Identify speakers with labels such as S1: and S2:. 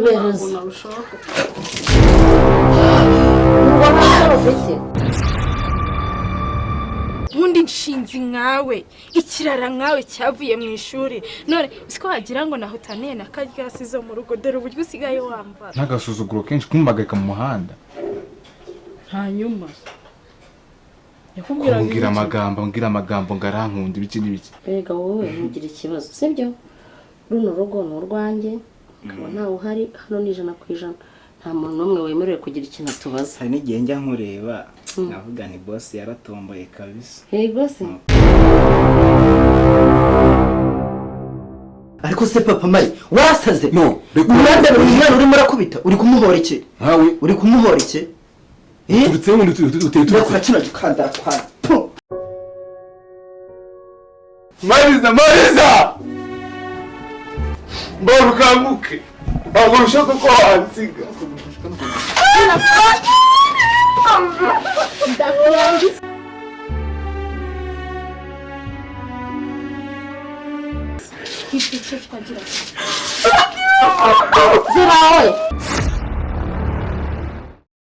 S1: Ntabwo nabishaka.
S2: Ngo nta soni ufite.
S3: Ubundi nshinzi nkawe, ikirara nkawe cyavuye mu ishuri, none siko wagira ngo nahutaniye na karyasi zo mu rugo. Dore uburyo usigaye wambara.
S4: N'agasuzuguro kenshi kumubagarika mu muhanda.
S1: Hanyuma yakubwiraga
S4: Kumbwira
S1: iki?
S4: amagambo, ambwira amagambo ngo arankunda, ibiki n'ibiki.
S2: Mbega wowe, ntugire ikibazo, sibyo? Runo rugo ni urwanjye, ukaba ntawe uhari hano, ni 100%. Nta muntu n'umwe wemerewe kugira ikintu atubaza.
S5: Hari n'igihe njya nkureba nkavuga ni boss yaratomboye kabisa.
S2: Yego se.
S6: Ariko se papa Mari, wasaze?
S7: No, reka.
S6: Umwanda, buri mwana urimo urakubita, uri kumuhora iki?
S7: Nkawe.
S6: Uri kumuhora iki? Eh?
S7: Uturutse wundi uteye uturutse.
S6: Urakora kino gikandara kwana. Puh!
S7: Mariza, Mariza, mbona ukanguke, ntabwo bishoboka ko wansiga.
S3: Icyo twagira.
S2: Zirawe.